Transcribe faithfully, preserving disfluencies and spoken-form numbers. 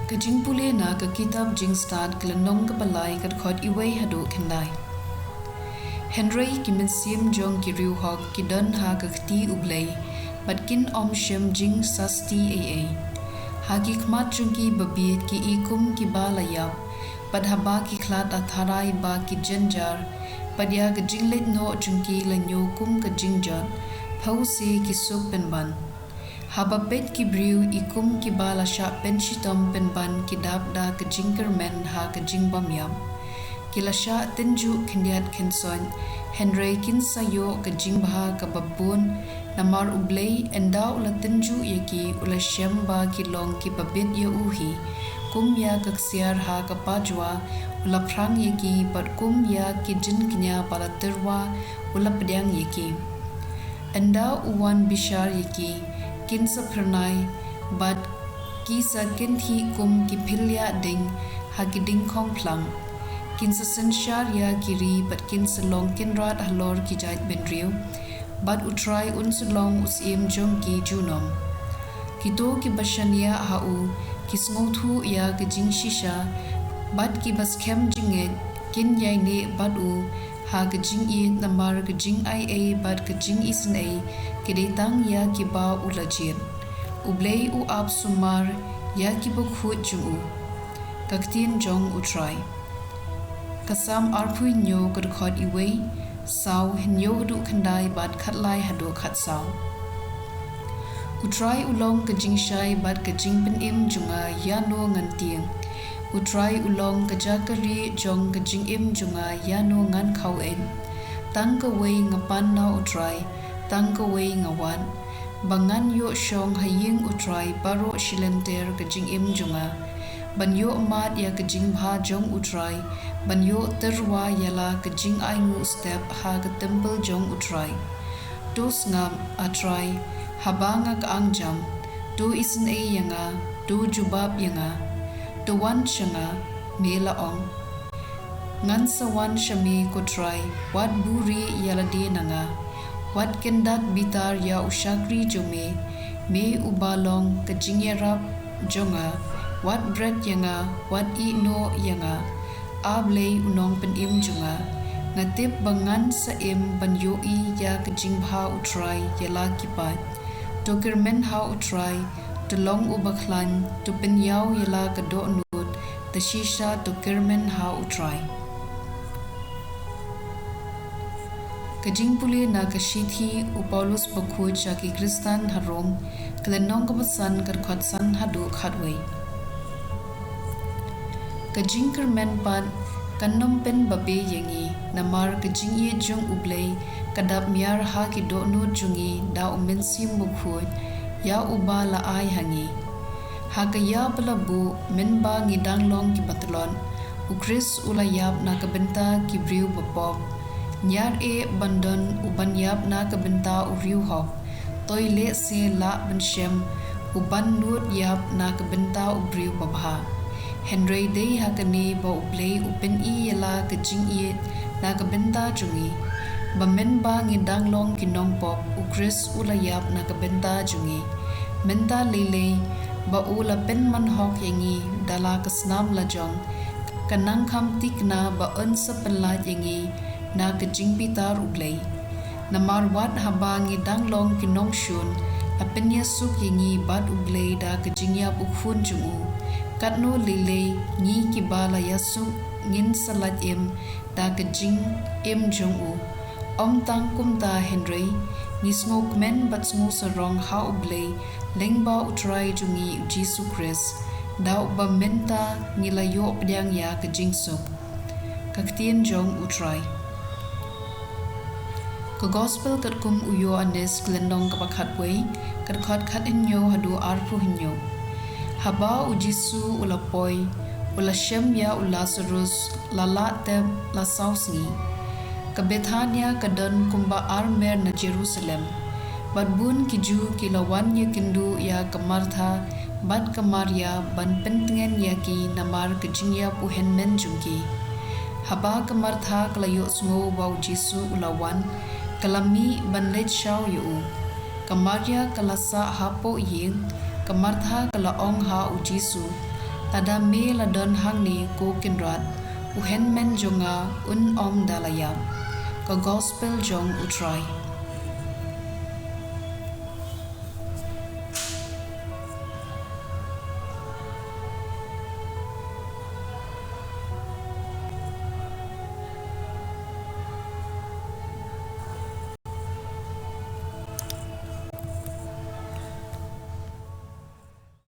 Ka jingpule na ka kitab Jingstad ka lynnong kaba lai ka dkhot iwei haduh khyndai. Hynrei ki mynsiem jong ki riewhok ki don ha ka kti U Blei, bad kin ym shym jingsasti ei ei. Ha ki khmat jong ki babieit ki i kum kiba la ïap, bad haba ki khlad a tharai ba ki jynjar, bad ïa ka jingleit noh jong ki la ñiew kum ka jingjot, phew se ki suk pynban. Haba peit ki briew i kum kiba la shah pynshitom pynban ki dap da ka jingkyrmen ha ka jingbym ïap. Ki la shah tynjuh khyndiat khynsoit, hynrei kin sa ïoh ka jingbha kaba bun, namar U Blei ynda u la tynjuh ïa ki u la shem ba ki long kiba bit ïa u hi. Kum ïa ka ksiar ha ka pajwa u la phrang ïa ki, bad kum ïa ki jingkñia ba la tyrwa u la pdiang ïa ki. Ynda u wan bishar ïa ki, kin sa phyrnai, bad ki sa kynthih kum ki phylliah ding ha ki ding khongphlang. Kin sa synshar ïa ki ri, bad kin sa long kynrad halor ki jaitbynriew, bad U Trai un sa long u syiem jong ki junom. Kito kiba shaniah ha u ki sngewthuh ïa ka jingshisha, bad kiba skhem jingngeit kin ïaineh bad u ha ka jingïeit, namar ka jingaiei bad ka jingisynei ki dei tang ïa kiba u la jied. U Blei u ap sumar ïa ki bakhuid jong u. Ka ktien jong U Trai. Ka Salm arphew hynñiew, ka dkhot iwei, saw, hynñiew haduh khyndai bad khatlai haduh khatsaw. U Trai u long ka jingshai bad ka jingpynim jong nga, ïano ngan tieng? U Trai u long ka jaka rieh jong ka jingim jong nga, ïano ngan khaw-eit? Tang kawei nga pan na U Trai, tang kawei nga wad, ba ngan ïoh shong ha ïing U Trai baroh shi lynter ka jingim jong nga, ban ïoh mad ïa ka jingbha jong U Trai, ban ïoh tyrwa ïa la ka jingainguh step ha ka templ jong U Trai. To sngap, A Trai, haba nga kyang jam, to isynei ïa nga, to jubab ïa nga, to wan sha nga, me la ong. Ngan sa wan sha me, ko Trai, wat buhrieh ïa lade na nga. Wat kyndat bitar ïa u shakri jong me, me uba long ka jingïarap jong nga. Wat bret ïa nga, wat ïehnoh ïa nga, A Blei u nongpynim jong nga. Nga tip ba ngan sa im ban ïohi ïa ka jingbha U Trai ïa la ki paid. To kyrmen ha U Trai, to long uba khlaiñ, to pynïaw ïa la ka dohnud, to shisha to kyrmen ha U Trai. Ka jingpule na ka shithi u Paulus bakhuid sha ki Khristan ha Rom, ka lynnong kaba san, ka dkhot san haduh khatwei. Ka jingkyrmen pat kan ym pynbabe ïa ngi, namar ka jingïeit jong U Blei ka dap miar ha ki dohnud jong ngi da U Mynsiem Bakhuid ïa uba la ai ha ngi. Ha ka ïa ba la buh, mynba ngi dang long kiba tlot, U Khrist u la ïap na ka bynta ki briew bapop. Ñiar eh ban don u ban ïap na ka bynta u riewhok. Toi lehse lah ban shem u ban nud ïap na ka bynta u briew babha. Hynrei dei ha kane ba U Blei u pyni ïa la ka jingïeit na ka bynta jong ngi, ba mynba ngi dang long ki nongpop, U Khrist u la ïap na ka bynta jong ngi. Mynta lei lei ba u la pynman hok ïa ngi da la ka snam lajong, ka nang kham thikna ba un sa pynlait ïa ngi na ka jingbitar U Blei. Namar wat haba ngi dang long ki nongshun, la pynïasuk ïa ngi bad U Blei da ka jingïap u Khun jong u. Katno lei lei ngi kiba la ïasuk ngin sa lait im da ka jingim jong u. Ym tang kumta hynrei, ngi sngewkmen bad sngewsarong ha U Blei lyngba U Trai jong ngi U Jisu Khrist, da uba mynta ngi la ïoh pdiang ïa ka jingsuk. Ka ktien jong U Trai. Ka Gospel katkum u Ïoannis, ka lynnong kaba khatwei, ka dkhot khathynñiew haduh arphew hynñiew. Haba U Jisu u la poi, u la shem ïa u Lasarus, la lah tep la saw sngi. Ka Bethania ka don kumba ar mer na Jerusalem. Bad bun ki Jiw ki la wan ïakynduh ïa ka Martha bad ka Maria ban pyntngen ïa ki namar ka jingïap u hynmen jong ki. Haba ka Martha ka la ïohsngew ba U Jisu u la wan, ka la mih ban leit shaw ïa u. Ka Maria ka la sah hapoh ïing. Ka Martha ka la ong ha U Jisu, Lada me la don hangne, ko Kynrad, u Hynmen jong nga un ym da la iap. Ka Gospel jong U Trai.